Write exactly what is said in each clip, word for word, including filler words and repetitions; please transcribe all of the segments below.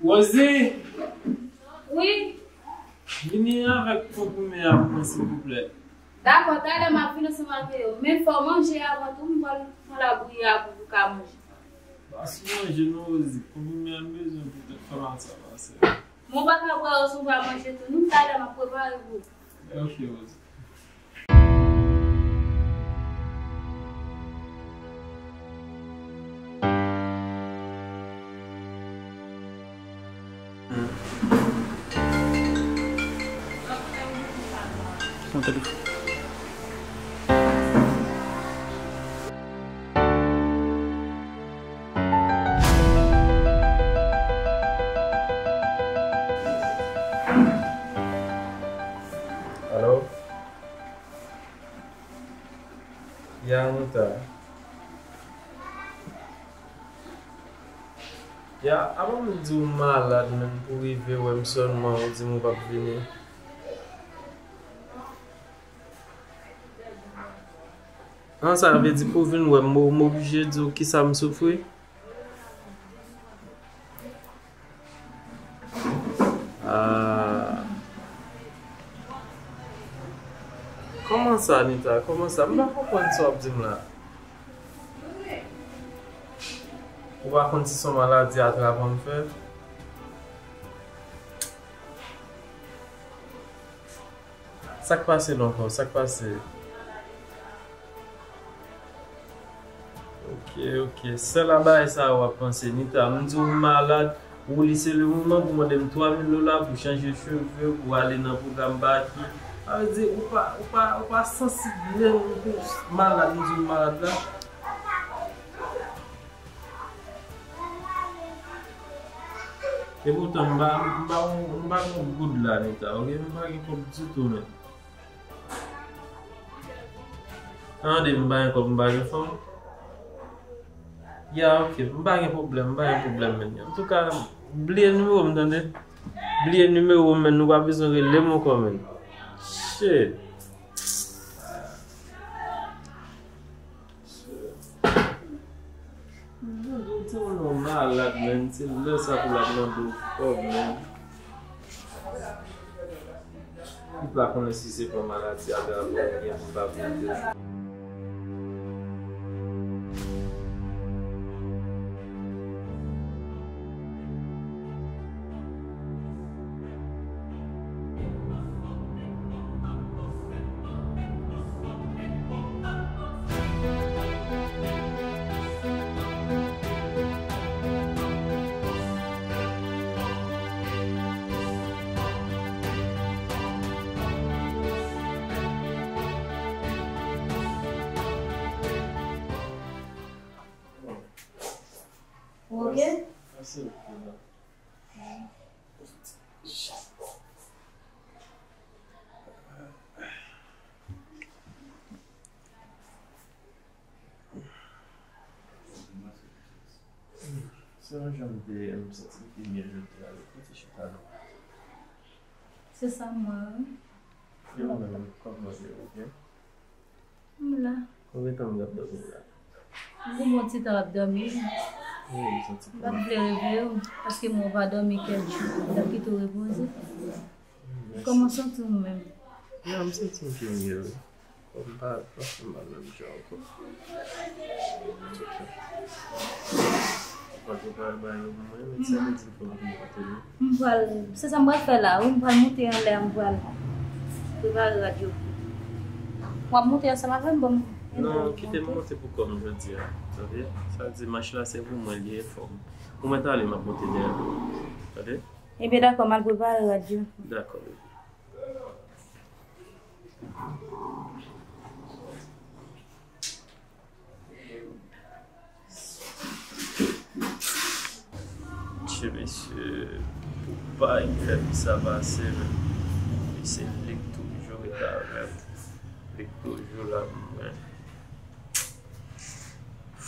Rosie! Wi? Vini avèk konprime a pou mwen, silvouplè. Dakò, talè m ap vin ansanm avè yo. Men fò w manje avan tou, m pral pran labouyi a pou ou ka manje. Pa sou manje non, Rosie. Konprime a m bezwen pou tèt fè mal sa pase. Mwen pa ka bwè yo si w pa manje tou, non, talè m ap prepare pou ou. Ok, Rosie. Alo? Ya, Anita. Ya, apa m di w malad, menm pou rive wè m sèlman, ou di m ou p ap vini. An, sa vle di pou w vin wè m, m oblije di w kisa m soufri? Ah. Kòman sa, Anita? Kòman sa? M pa konprann sa w ap di m la. Ou pa konn si se yon maladi atrapan m fè? Sa k pase la ankò? Sa k pase? Ok, ok. Sèl a bagay sa a w ap panse, Nita. M di w m malad, ou li se le moman pou mande m twa mil dola pou chanje cheve, pou ale nan pwogram pa ki. Sa vle di, ou pa, ou pa, ou pa sansib menm pou malad, m di w m malad la. Epoutan, m pa, m pa, m pa gen goud la, Nita, ok? M pa gen kòb ditou, menm. Tande, m pa gen kòb, m pa gen fanm. Ya, ok, m pa gen pwoblèm, m pa gen pwoblèm, menm. Antouka, bliye nimewo m, tande? Bliye nimewo m, menm, nou pa bezwen rele m ankò, menm. Shit. Mwen di w, se yon nonm malad, menm. Se lè sa pou l ap mande w kòb, menm. Li pa konnen si se pa maladi a, avan oubyen li pa konnen. Ou oke? Mèsi. Se yon jan m te, m santi m te byen jodi a, wi. Kote chita non. Se sa m wè, wi. E ou menm, kòman w ye, ou byen? M la. Konbyen tan m ap dòmi la? M gon bon ti tan ap dòmi. Wi, m santi m pa t vle reveye w, paske m wè w pa dòmi kèk jou. M t ap kite w repoze. Mèsi. Kòman w santi w menm? Ya, m santi m byen, wi. Kò m pa, pa fè m mal menm jan ankò. Antouka, ou pral prepare bagay yo pou mwen, men sa vle di l fò m vin kote nou. M pral, se sa m pral fè la, wi, m pral monte anlè a, m pral prepare rad yo. W ap monte ansanm avè m, ban m. Non, kite m monte pou kò m jodi a. Tande? Sa vle di mach la se pou mwen li ye, fò m. Ou mèt ale, m ap monte dèyè tou. Tande? Ebyen, dakò, m al prepare rad yo. Dakò, bebe. Tchè, mesye, pou pa fè fi sa pase, men. Mesye, li toujou ret avè m. Li toujou la pou mwen.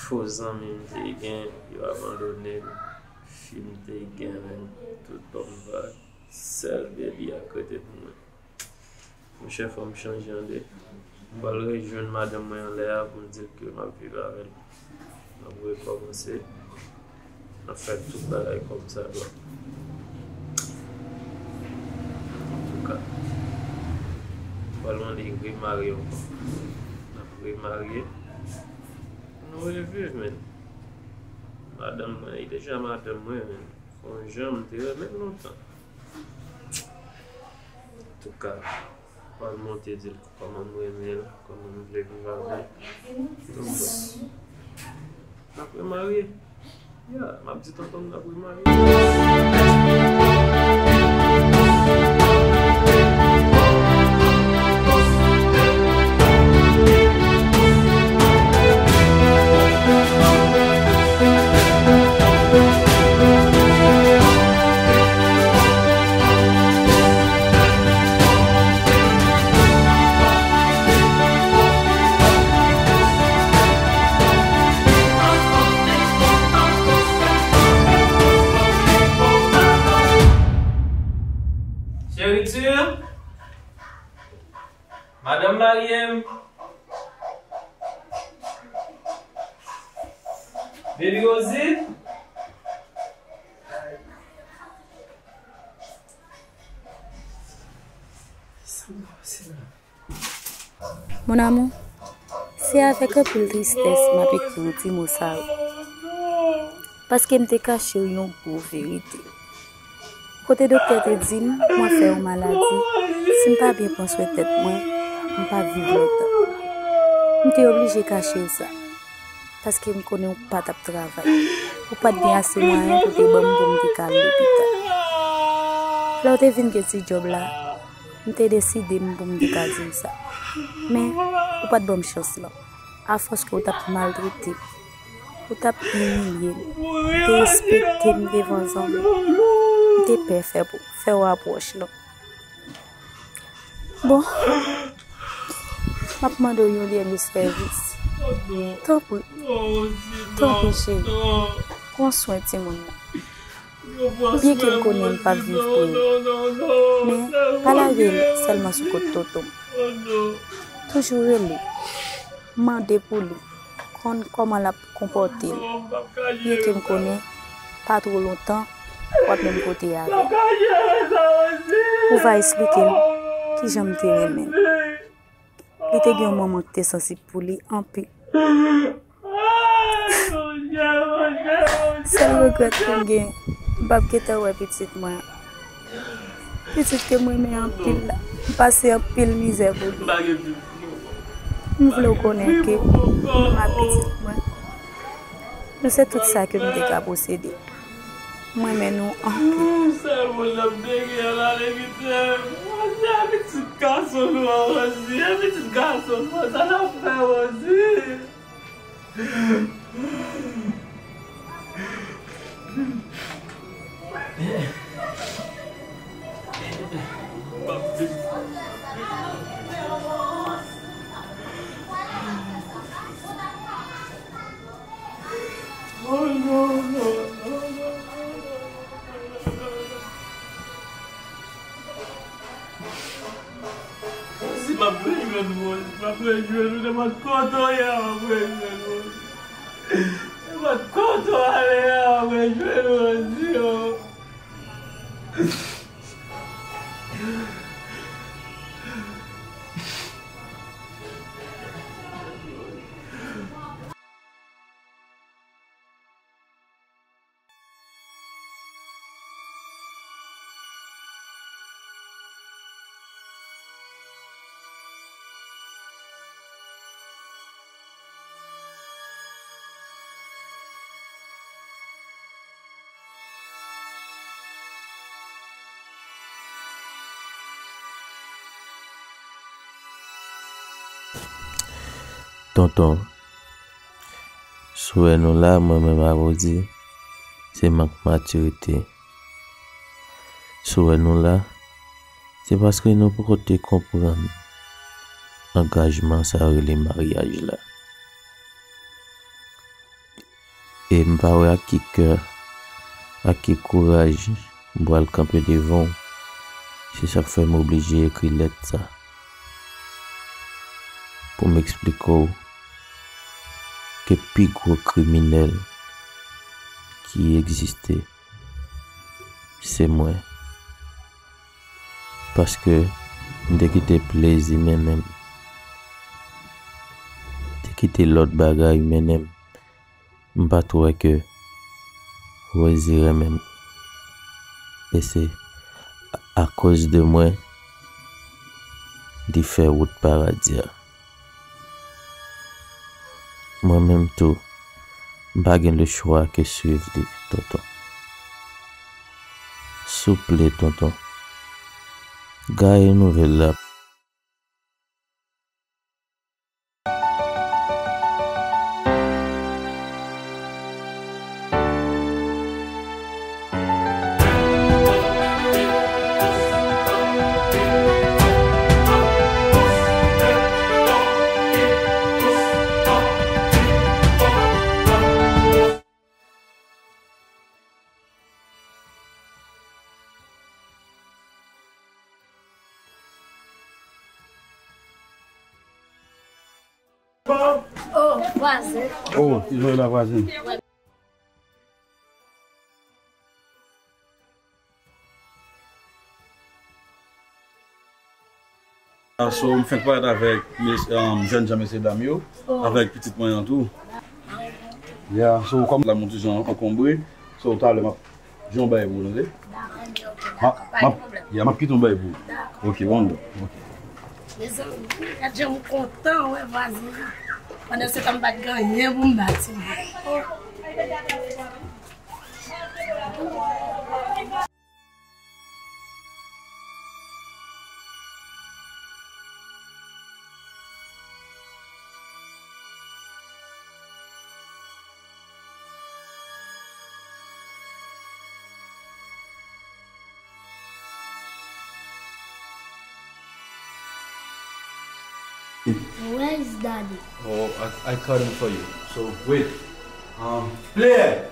Fo zanmi m te gen, yo abandone m. Fi m te gen, men, tout bò m va. Sèl baby a k rete pou mwen. Monchè, fò m chanje an de. M pral rejwenn madanm mwen anlè a pou m di l ke m ap viv avè l. M ap rekòmanse. M Ap fè tout bagay kòmsadwa. Antouka, m pral mande remarye ankò. N ap remarye. Nou reviv, men. Madanm mwen, li deja madanm mwen, men. Yon jan m te renmen l lontan. Antouka, m pral monte di l kòman m renmen l, kòman m vle viv avè l. Donk, bon. N ap remarye. Ya, m ap di tonton m n ap remarye. Cheritur, madanm marye m, Baby Rosie. Mon amour, se avèk anpil tristès m ap ekri w ti mo sa yo. Paske m te kache w yon gwo verite. Kote doktè te di m, mwen fè yon maladi, si m pa byen pran swen tèt mwen, m p ap viv lontan. M te oblije kache w sa, paske m konnen w pa t ap travay. Ou pa t gen ase mwayen pou te ban m pou m te ka al lopital. Lè w te vin gen ti djòb la, m te deside m pou m te ka di w sa. Men, ou pa t ban m chans lan. Afòs ke w t ap maltrete m, ou t ap imilye m, derespekte m devan zanmi, m te pè fè pou, fè w apwòch lan. Bon, m ap mande w yon dènye sèvis. Tanpri, tanpri cheri, pran swen timoun nan. Byenke m konnen m p ap viv pou ou, men pa lage l sèlman sou kont tonton m. Toujou rele, mande pou li, konn kòman l ap konpòte l. Byenke m konnen pa twò lontan w ap menm kote avè l. Ou va esplike l kijan m te renmen l. Li te gen yon manman ki te sansib pou li anpil. Sèl regrèt ke m gen, m p ap gentan wè pitit mwen. Pitit ke m renmen anpil la, m pase anpil mizè pou li. M vle w konnen ke mwen ak pitit mwen, nou se tout sa ke m te ka posede. M renmen nou anpil. Sèl moun nan m te gen an ale kite m. Rosie, a pitit gason nou an, Rosie, a pitit gason nou an, sa n ap fè, Rosie? Oh, non, non, non. Si m ap rejwenn ou, m ap rejwenn ou, nenpòt kote w ye a, m ap rejwenn ou. Nenpòt kote w ale a, m ap rejwenn ou, Rosie, o. Tonton, si w wè nou la, mwen menm avè w di, se mank matirite. Si w wè nou la, se paske nou poko te konprann angajman sa yo rele maryaj la. E m pa wè ak ki kè, ak ki kouraj m pral kanpe devan w. Se sa k fè m oblije ekri lèt sa. Pou m eksplike w ke pi gwo kriminèl ki egziste, se mwen. Paske m te kite plezi mennen m. M te kite lòt bagay mennen m. M pa t wè ke Rosie renmen m. E se akoz de mwen li fè wout paradi a. Mwen menm tou, m pa gen lechwa ke swiv li, tonton. Souple, tonton. Gaye nouvèl la. Oh, vwazen. Oh, ti Joël la vwazen. Ah, so, m fenk parèt avèk mes- um, jèn jan mesye dam yo, avèk pitit mwen an tou. Yeah, so, kòm la, m ti jan ankonbre, so, talè m ap di yon bagay pou nou, tande? M ap, m ap, yeah, m ap kite yon bagay pou ou. Ok, one love. Ok. Mezanmi, gad jan m kontan wè vwazen an. Pandan se tan m pa t gen anyen pou m bati. Where is daddy? Oh, I, I caught him for you. So, wait. Um, player!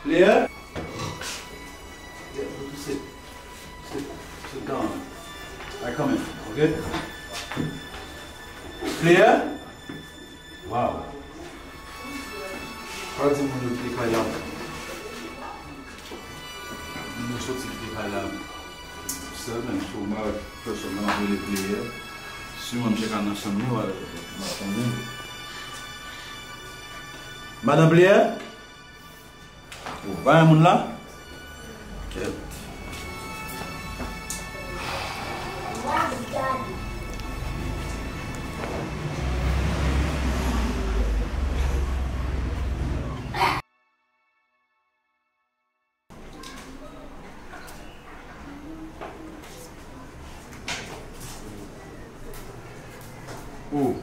Player? Yeah, go to sit. Sit, sit down. I come in, okay? Player? Wow. Pa di moun yo kite kay la. Moun yo soti kite kay la. Sèlman, so, m pa wè pèsòn nan ap rele Player. Si mwen, misye ka nan chanm li, w a, m pa konnen. Madan Player? Oh, pa gen moun la? Kèt. Oh.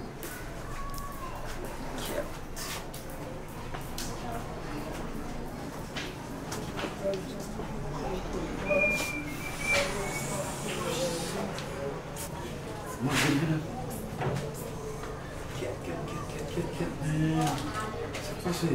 Kèt, kèt, kèt, kèt, kèt, kèt, man. Sa k pase?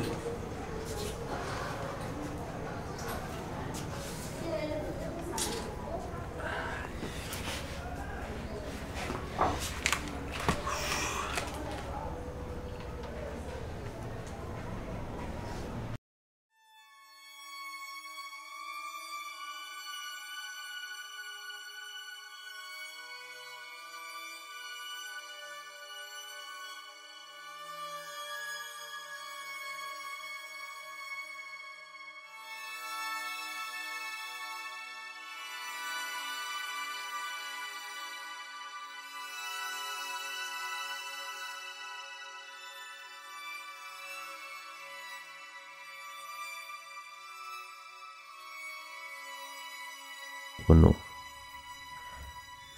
Pou nou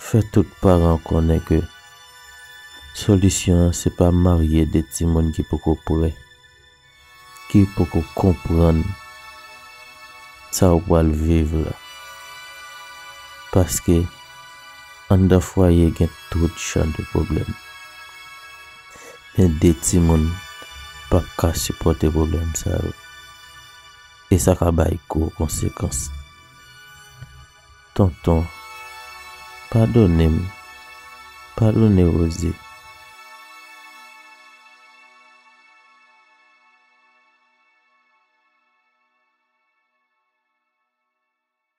fè tout paran konnen ke solisyon an se pa marye de timoun ki poko prè, ki poko konprann sa w pral viv la. Paske anndan fwaye gen tout jan de pwoblèm. Men de timoun p ap ka sipòte pwoblèm sa yo. E sa ka bay gwo konsekans. Tonton, padone m. Padone Rosie.